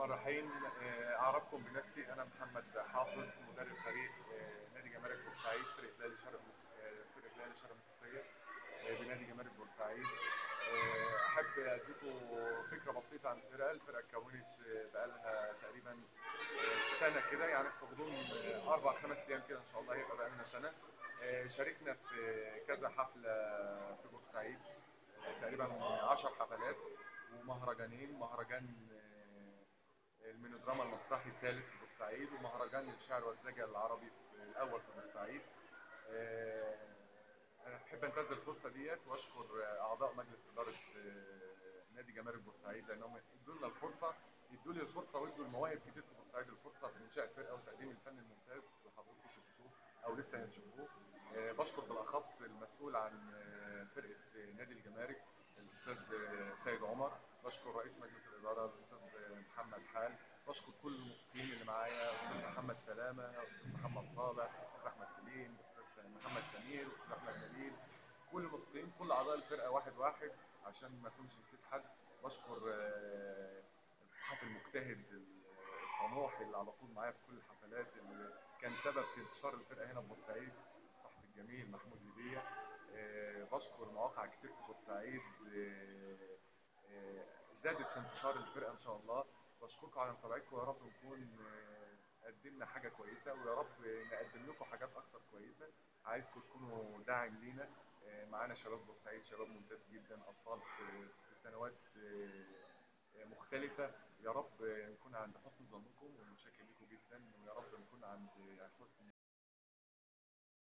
الرحيم. اعرفكم بنفسي، انا محمد حافظ، مدرب فريق نادي جمارك بورسعيد، فرقه ليالي شرق فرقه ليالي شرق الموسيقية بنادي جمارك بورسعيد. احب اديكم فكرة بسيطة عن الفرقة. الفرقة اتكونت بقالها تقريبا سنة كده، يعني في غضون 4 5 ايام كده ان شاء الله هيبقى بقالنا سنة. شاركنا في كذا حفلة في بورسعيد، تقريبا 10 حفلات ومهرجانين، مهرجان المينودراما المسرحي الثالث في بورسعيد، ومهرجان الشعر والزجل العربي في الاول في بورسعيد. انا احب انتهز الفرصة ديت واشكر اعضاء مجلس ادارة نادي جمارك بورسعيد، لانهم ادوا لنا الفرصة، ادوا لي الفرصة وادوا المواهب كتير في بورسعيد الفرصة في انشاء فرقه وتقديم الفن الممتاز اللي حضراتكم شفتوه او لسه هتشوفوه. بشكر بالاخص المسؤول عن فرقه نادي الجمارك الاستاذ سيد عمر، بشكر رئيس مجلس الادارة الاستاذ محمد حال، بشكر كل الموسيقيين اللي معايا، استاذ محمد سلامه، استاذ محمد صالح، استاذ احمد سليم، استاذ محمد سمير، استاذ احمد نبيل، كل الموسيقيين، كل اعضاء الفرقة واحد واحد عشان ما اكونش نسيت حد. بشكر الصحفي المجتهد الطموح اللي على طول معايا في كل الحفلات، اللي كان سبب في انتشار الفرقة هنا في بورسعيد، الصحفي الجميل محمود هديه. بشكر مواقع كتير في بورسعيد زادت في انتشار الفرقة ان شاء الله. بشكركم على متابعتكم، ويا رب نكون قدمنا حاجة كويسة، ويا رب نقدم لكم حاجات اكتر كويسة. عايزكم تكونوا داعم لينا. معانا شباب بورسعيد، شباب ممتاز جدا، اطفال في سنوات مختلفة. يا رب نكون عند حسن ظنكم، ومتشكر لكم جدا، ويا رب نكون عند حسن